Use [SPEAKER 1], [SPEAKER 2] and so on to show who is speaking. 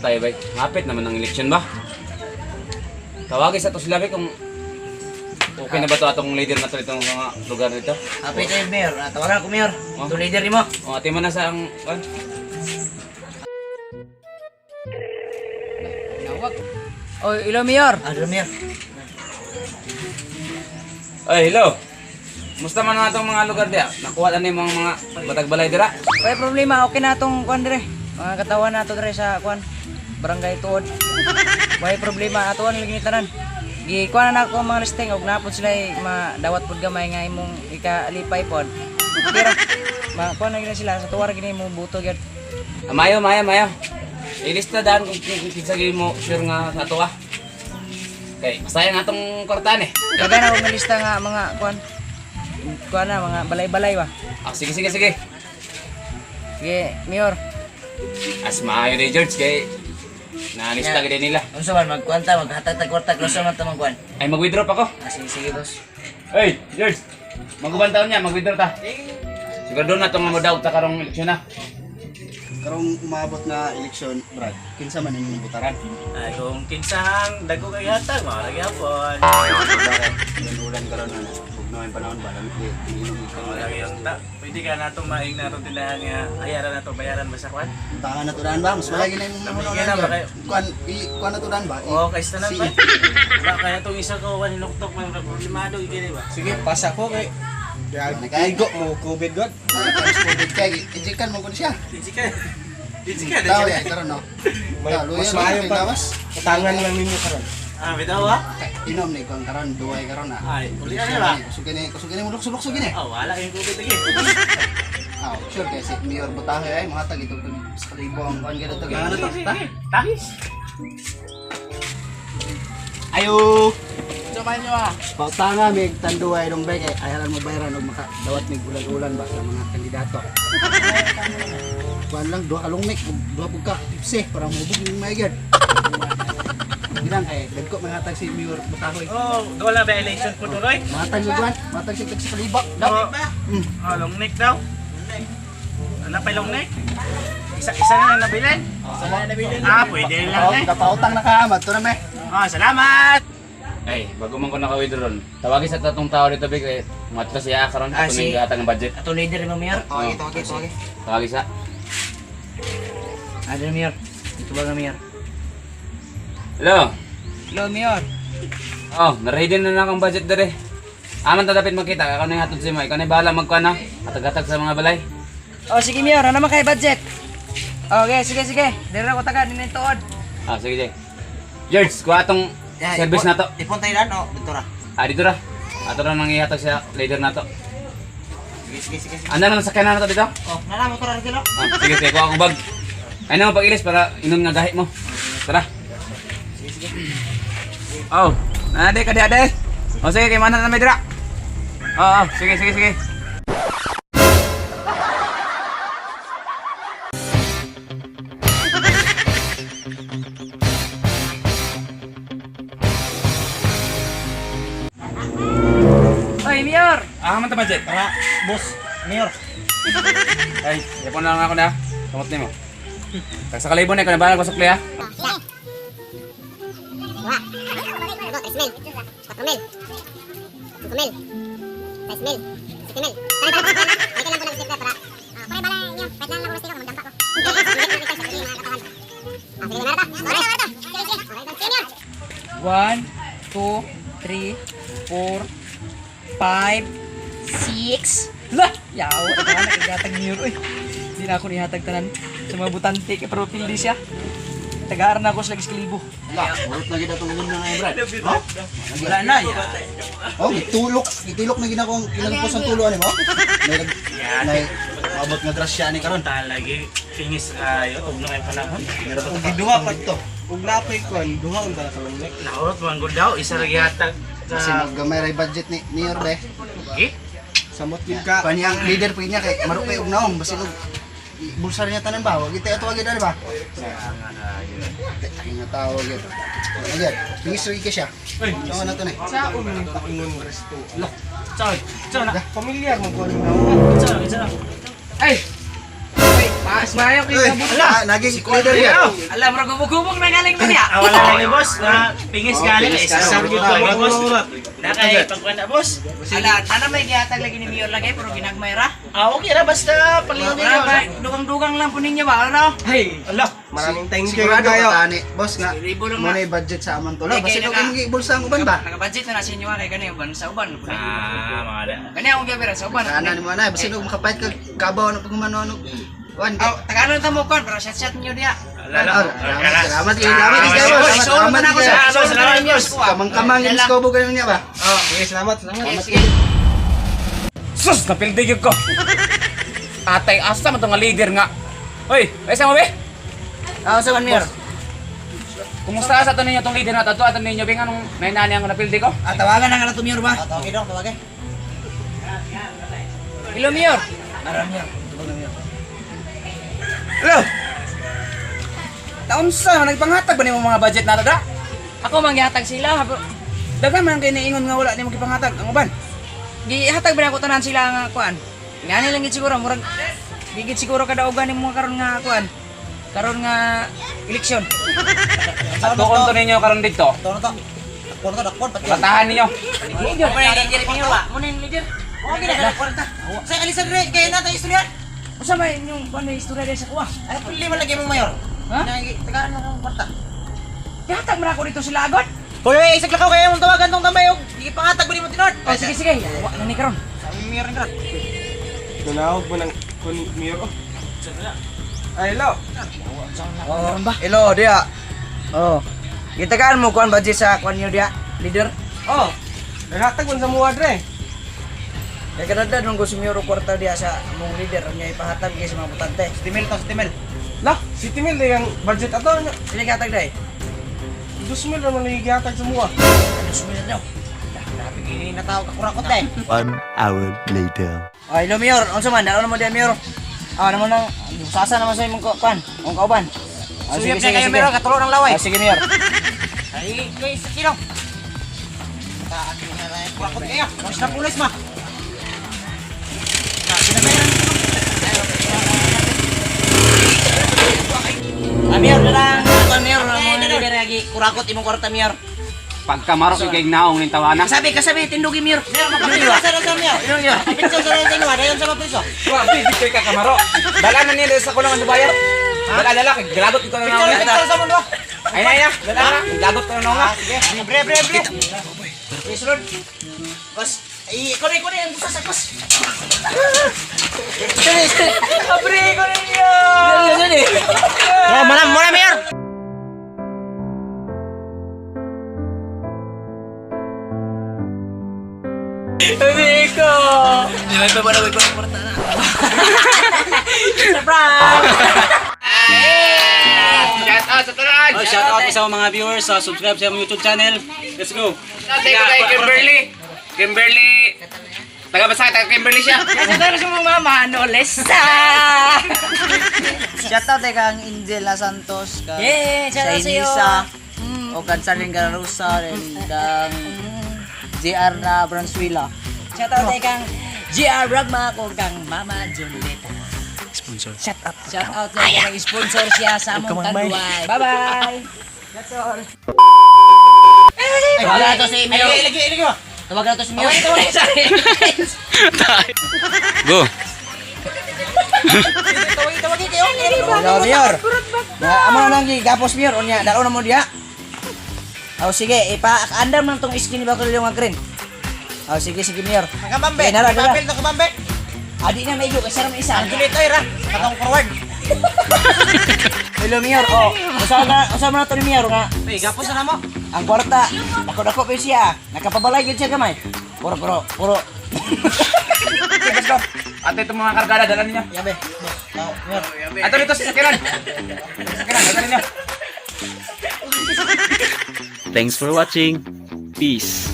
[SPEAKER 1] tayo bay. Hapit naman ang eleksyon ba? Tawagin sa to sila bay kung okay na ba to atong leader na to itong mga lugar nito.
[SPEAKER 2] Happy tayo, Mayor. Tawagan ko, Mayor.
[SPEAKER 1] Oh.
[SPEAKER 2] Ito leader mo.
[SPEAKER 1] O, ate mo na sa ang kan.
[SPEAKER 2] Nawag. Oh, ilo, Mayor. Ano, Mayor?
[SPEAKER 1] Ay, hello. Musta man ang atong mga lugar diya? Nakuha na ni mga mga batagbalay dira.
[SPEAKER 2] Wala problema, okay na itong kuan dire. Mga katawan na to dire sa kuan. Barangay Tuod. Wala problema, atuan lagi ni tanan. Gi kuan na nako ang mga listing og napod sila madawat pod gamay nga imong ikalipay pod. Pero ma kuan na gid sila sa tuwar gini mo buto gyud.
[SPEAKER 1] Ah, mayo, mayo, mayo. Ilista daan kung kinsa gyud mo sure nga sa ato ah. Kay masaya nga atong kwartaan eh.
[SPEAKER 2] Dagan ako nga lista nga mga kuan. Kuan na mga balay-balay ba.
[SPEAKER 1] Ah, sige, sige, sige.
[SPEAKER 2] Sige, Mayor.
[SPEAKER 1] As maayo ni George kay nalista gid nila.
[SPEAKER 3] Unsa man magkuanta maghatag tag kwarta close man ta magkuan.
[SPEAKER 1] Ay, mag-withdraw pa ko.
[SPEAKER 3] Ah, sige sige boss.
[SPEAKER 1] Hey, George. Maguban taon niya, mag-withdraw ta. Sigurado na itong mga ta karong eleksyon na.
[SPEAKER 4] Karong umabot na eleksyon, Brad, kinsa man inyong butaran?
[SPEAKER 5] Ay, kung kinsang dagko kay hatag, mao lagi hapon.
[SPEAKER 4] Ulan karon na bugnaw ang panahon ba lamig di ininom ka
[SPEAKER 5] Wala yung ta. Pwede ka na itong maing na itong tindahan nga ayaran na to bayaran ba sa kwan?
[SPEAKER 4] Tangan na tudan ba? Mas malagi na imong
[SPEAKER 5] Nabigyan na ba kayo?
[SPEAKER 4] Kuan i kuan na tudan ba?
[SPEAKER 5] Oo, kay tanan ba? Wala kaya itong isa ko wala hinuktok man problemado gini ba?
[SPEAKER 6] Sige, pasa ko kay
[SPEAKER 4] Nagkaigo.
[SPEAKER 6] Igo mo COVID god.
[SPEAKER 4] COVID kay ijikan mo kun siya.
[SPEAKER 5] Di ka. Di ka.
[SPEAKER 4] Tao ya karon no.
[SPEAKER 6] May,
[SPEAKER 4] Tao, luya
[SPEAKER 6] mas
[SPEAKER 4] na
[SPEAKER 6] maayo
[SPEAKER 4] kay
[SPEAKER 6] pa.
[SPEAKER 4] lawas.
[SPEAKER 6] Utangan lang ninyo karon.
[SPEAKER 5] Ah, bitaw ha?
[SPEAKER 4] Inom ni kuan karon duway karon na.
[SPEAKER 5] Ay, uli ka na ba?
[SPEAKER 4] Kusog ni, kusog ni mo lukso gini.
[SPEAKER 5] Oh, wala yung COVID lagi.
[SPEAKER 4] Ah, sure kay si Mayor Butahe ay mahatag ito sa kalibo ang kuan gyud to. Ano to? Ta?
[SPEAKER 5] Takis.
[SPEAKER 4] Ayo. Pautanga mig tanduay dong bay kay ayaran mo bayaran og makadawat mig ulan-ulan ba sa mga kandidato. Kuan lang duha ka lungmik ug duha pud ka tipse para mobug ning maigad. Gilang kay dagko mangatag si Mayor Butahoy.
[SPEAKER 5] Oh, wala ba election po tuloy?
[SPEAKER 4] Matag si kuan, matag si tag sa kalibo. Daw.
[SPEAKER 5] Oh, oh, long neck daw. Ano pa long neck? Isa isa na lang nabilin? Ah, pwede lang
[SPEAKER 4] Oh,
[SPEAKER 5] eh.
[SPEAKER 4] kapautang na ka, madto na me.
[SPEAKER 5] Ah, salamat.
[SPEAKER 1] Ay, bago man ko naka-withdraw ron. Tawagin sa tatong tao dito, Big. Eh, Matla siya karon
[SPEAKER 2] Ah,
[SPEAKER 1] ato
[SPEAKER 2] si-
[SPEAKER 1] ning gihatag ng budget.
[SPEAKER 2] Ato leader mo, Mayor.
[SPEAKER 4] Okay, okay, okay.
[SPEAKER 1] Tawagin sa.
[SPEAKER 2] Ano, Mayor? Ito ba nga, Mayor?
[SPEAKER 1] Hello.
[SPEAKER 2] Hello, Mayor.
[SPEAKER 1] Oh, na-ready na na akong budget dere. Aman ta dapat makita, ikaw na yung hatod si mo. Ikaw na yung bahala magkuhan na. Hatag-hatag sa mga balay.
[SPEAKER 2] Oh, sige, Mayor. Ano man kay budget? Okay, sige, sige. Dire ko taga dinhi tuod.
[SPEAKER 1] Ah, sige, sige. George, kuha atong service na to.
[SPEAKER 3] Ipon tayo lan oh, dito ra.
[SPEAKER 1] Ah, dito ra. Ato ra nang ihatag sa leader na to.
[SPEAKER 3] Sige sige sige. sige.
[SPEAKER 1] Anda naman sakyan na to dito?
[SPEAKER 3] Oh, nana mo ra dito.
[SPEAKER 1] Ah, sige, sige, kuha akong bag. Ay na mo pag-ilis para inom nga gahi mo. Tara. Oh, nade ka di ade. Oh, sige, kay mana na may dira. Oh, oh, sige, sige, sige.
[SPEAKER 2] Oy, Mayor.
[SPEAKER 1] Ah, man ta budget.
[SPEAKER 3] Tara, boss, Mayor.
[SPEAKER 1] Ay, yapon na lang ako na. Kamot nimo. Tag sa kalibo na ikaw na bahala ko sukli ha.
[SPEAKER 7] Dua, dos, 3 mil, 4 mil, 5 mil, 6 mil, 7 mil. Tara, tara, tara. Ay, kailangan ko ng sticker para. Ah, pare balay niyo. Kahit lang ako sticker, magdampa ko. Sige, mga katawan. Ah, sige, meron ta. Meron ta, meron ta. Sige, sige. Okay, senior.
[SPEAKER 2] 1, 2, 3, 4, 5, 6. La! Yaw, ito na nakagatag niyo. Uy, hindi na ako nihatag tanan sa mga butante kay pero pildi siya. Tagaar na ako sa lagis kalibo.
[SPEAKER 4] Ala, urot na gid atong ulan na Brad.
[SPEAKER 3] Wala na ya.
[SPEAKER 4] Oh, gitulok, gitulok na gid akong kinagpos ang tulo ani mo. May nay maabot nga grasya ni karon.
[SPEAKER 5] Talagi fingis kayo tugno kay panahon.
[SPEAKER 4] Meron
[SPEAKER 6] Ug
[SPEAKER 4] pa
[SPEAKER 6] giduha pa to. Ug napay kon, duha unta ka long neck.
[SPEAKER 5] Naurot man gud daw isa ra gihatag
[SPEAKER 4] Kasi
[SPEAKER 5] sa
[SPEAKER 4] maggamay ray budget ni Mayor be.
[SPEAKER 5] Okay.
[SPEAKER 6] Samot gyud ka.
[SPEAKER 4] Kuan niyang leader po niya kay maruk kay og naong basig og bulsa niya tanan ba. Wag itayo tuwagin ani ba. Ay nga tao gyud. Ayan, pingis rin siya. Ito na to na.
[SPEAKER 6] Saon man ta ingon resto.
[SPEAKER 5] Chao, chao na.
[SPEAKER 6] Pamilyar mo ko na.
[SPEAKER 5] Chao, chao.
[SPEAKER 2] Ay! Uy, pa, Mayo kay
[SPEAKER 4] Uy, naging leader niya.
[SPEAKER 2] Alam ra gubog-gubog na galing mo niya.
[SPEAKER 5] Ah, wala lang ni boss. Na pingis galing.
[SPEAKER 4] pingis
[SPEAKER 5] Isa
[SPEAKER 4] kayo.
[SPEAKER 5] sa gyud ko boss. Nakay pagkuan na boss.
[SPEAKER 2] Ala, tanan may gihatag lagi ni Mayor lagi pero ginagmay ra.
[SPEAKER 5] Ah, okay ra basta palingon
[SPEAKER 2] Wala
[SPEAKER 5] ninyo.
[SPEAKER 2] ba, dugang-dugang lang po ninyo ba? Ano?
[SPEAKER 5] Hey, ala.
[SPEAKER 6] Maraming thank you
[SPEAKER 4] Sigurado
[SPEAKER 6] kayo.
[SPEAKER 4] ka tani, boss nga.
[SPEAKER 2] Libo lang
[SPEAKER 4] Mo
[SPEAKER 2] na.
[SPEAKER 4] na budget sa amang tula.
[SPEAKER 2] Kay-
[SPEAKER 4] Basin
[SPEAKER 2] kay
[SPEAKER 4] og
[SPEAKER 2] naka-
[SPEAKER 4] imong gibulsa ang uban ba?
[SPEAKER 2] Naka-budget na na sa inyo kay kani uban sa uban.
[SPEAKER 5] Ah, mga na.
[SPEAKER 2] Kani akong gabira sa uban.
[SPEAKER 4] Ana ni mo na, basin og makapait kag kabaw na pagumano ano. Kuan.
[SPEAKER 2] Aw, taganon ta mo kon para shot-shot ninyo diha.
[SPEAKER 5] Ala, ala.
[SPEAKER 4] Salamat, salamat, salamat, salamat,
[SPEAKER 2] Isulo
[SPEAKER 4] salamat,
[SPEAKER 2] na ako sa
[SPEAKER 4] salamat.
[SPEAKER 2] isulo na
[SPEAKER 5] Salamat,
[SPEAKER 2] ninyo.
[SPEAKER 5] boss.
[SPEAKER 4] Kamang-kamang yung iskobo kayo niya ba?
[SPEAKER 6] Okay, salamat, salamat.
[SPEAKER 2] Sige, sige.
[SPEAKER 1] Sus, napildi gyud ko. Atay asa man tong nga leader nga. Hoy, ay sa mo be?
[SPEAKER 2] Ah, sa man Mayor.
[SPEAKER 1] Kumusta sa ato ninyo tong leader na to? Ato ninyo be nganong nainani ang napildi ko?
[SPEAKER 2] Ah, tawagan na nga na to Mayor ba?
[SPEAKER 3] Tawagin daw, tawagin.
[SPEAKER 2] Hello Mayor. Nara Mayor, tubag na Mayor.
[SPEAKER 1] Hello. Taon sa nagpanghatag ba nimo mga budget nato da?
[SPEAKER 2] Ako manggihatag sila.
[SPEAKER 1] Daghan man kay niingon nga wala nimo gipanghatag ang uban.
[SPEAKER 2] Gihatag ba na ako tanan sila nga kuan? Ngani lang gid siguro murag gigit siguro kadaugan nimo karon nga kuan. Karon nga eleksyon.
[SPEAKER 1] Atuon to ninyo karon didto.
[SPEAKER 3] Ito na to. Dakpon to, dakpon. Pati.
[SPEAKER 1] Batahan ninyo.
[SPEAKER 2] Leader pa yung leader Mayor ba? Mo na yung leader.
[SPEAKER 3] Okay na, dakpon ta. Sa alisan rin, kaya na tayo istorya.
[SPEAKER 2] Usa may inyong kuan na istorya diri sa kuha?
[SPEAKER 3] Ay, pili man lagi mong mayor.
[SPEAKER 2] Ha?
[SPEAKER 3] Tagaan mo kong kwarta.
[SPEAKER 2] Gihatag man ako dito sila agad.
[SPEAKER 3] Hoy, hoy, isag lakaw kaya mong tawagan tong tambay og ipangatag ba nimo tinod?
[SPEAKER 2] Oh, sige sige. Wa na ni karon.
[SPEAKER 3] Sabi mayor ni karon.
[SPEAKER 6] Nanawag mo ng kun mayor. Oh. Ay, hello.
[SPEAKER 2] Oh, hello dia. Oh. Gitagaan mo kuan budget sa kuan niyo dia, leader.
[SPEAKER 6] Oh. Naghatag man sa muwa dre.
[SPEAKER 2] Kay kadadad nung gusto mayor og kwarta diya sa among leader nya ipahatag kay sa mga botante.
[SPEAKER 3] Timil to, timil.
[SPEAKER 6] Lah, City Mill day ang budget ato.
[SPEAKER 2] Sila gihatag day.
[SPEAKER 6] 2,000 ra man lagi gihatag sa muwa.
[SPEAKER 2] Ano daw?
[SPEAKER 3] Grabe kini na tao ka kurakot eh.
[SPEAKER 8] One hour later.
[SPEAKER 2] Oh, hello mayor, unsa man dalo na mo diya mayor. Ah, namo nang sasa naman sa imong kuan, ang kauban. Ah,
[SPEAKER 3] Suyap na kayo mayor, katulo ng laway.
[SPEAKER 2] Ah, sige mayor.
[SPEAKER 3] Ay, kay sa kilo. Taan mo na rin kurakot kayo. Mas na pulis ma.
[SPEAKER 2] Ah, mayor, dalang kuan mayor, mo na leader lagi kurakot imong kwarta mayor.
[SPEAKER 1] Pagkamaro kay kay naong ning tawana.
[SPEAKER 2] Kasabi, kasabi, tindugi mayor.
[SPEAKER 3] Mayor, makapilo sa sa mayor.
[SPEAKER 2] Mayor.
[SPEAKER 3] Piso sa sa inyo, dayon sa mapiso.
[SPEAKER 1] Wa, big kay ka kamaro. Dala na niya sa kulang ang bayar. Dala dala kay glagot ito na
[SPEAKER 3] Piso
[SPEAKER 1] naong.
[SPEAKER 3] piso sa mundo.
[SPEAKER 1] Ay na ay na, dala na. Glagot ko na naong.
[SPEAKER 3] Sige, bre bre bre.
[SPEAKER 2] Sulod. Kos, ay, kone kone ang busa sa kos. Sorry, sorry. Abre ko ninyo. Dali, dali.
[SPEAKER 3] Oh, mana mana mayor.
[SPEAKER 2] Abre ko. Di ba pa na kwarta na. Surprise!
[SPEAKER 1] Shout out sa tanan.
[SPEAKER 5] Oh, shout out sa mga viewers, subscribe sa among YouTube channel. Let's go.
[SPEAKER 1] Shout out kay Kimberly. Kimberly. Taga basta taga Kimberly siya.
[SPEAKER 2] Kasi tayo sa mga mama, no lesa.
[SPEAKER 9] Shout out kay kang Angela Santos, kang
[SPEAKER 2] Yeah, shout out sa'yo.
[SPEAKER 9] Shainisa, o kang Saling Gararusa, and kang JR na Bransuela.
[SPEAKER 2] Shout out kay kang GR Ragma ko kang Mama Julieta. Sponsor. Shout out. Shout out sa kang sponsor siya sa among tanduay. Bye-bye. That's all.
[SPEAKER 3] Ay, wala to si mayor. Ilagi, ilagi mo.
[SPEAKER 2] Tawagan na to si Mayor.
[SPEAKER 1] Go.
[SPEAKER 3] Tawagi, tawagi kayo.
[SPEAKER 2] Hello, Mayor. Na amo na lang gigapos Mayor unya dalo na mo diha. Oh, sige, ipa-andam lang tong skin ni Bakul yung green. Oh, sige, sige, Mayor.
[SPEAKER 3] Kabambe.
[SPEAKER 2] Eh, nara, nara.
[SPEAKER 3] Papel to kabambe.
[SPEAKER 2] Adi na medyo kasi ram isa.
[SPEAKER 3] Ang julit ay ra. Katong forward.
[SPEAKER 2] Hello, Mayor. Oh, usa man na to ni Mayor nga.
[SPEAKER 3] Ay, gapos na namo.
[SPEAKER 2] Ang kwarta, dako-dako pa siya. Nakapabalay gyud siya gamay. Puro, puro, puro.
[SPEAKER 1] Okay, let's go. Ate itong mga kargada dala ninyo.
[SPEAKER 3] Yabe. Oh, mayor.
[SPEAKER 1] Ato dito sa sakiran. Sakiran, dala ninyo.
[SPEAKER 5] Thanks for watching. Peace.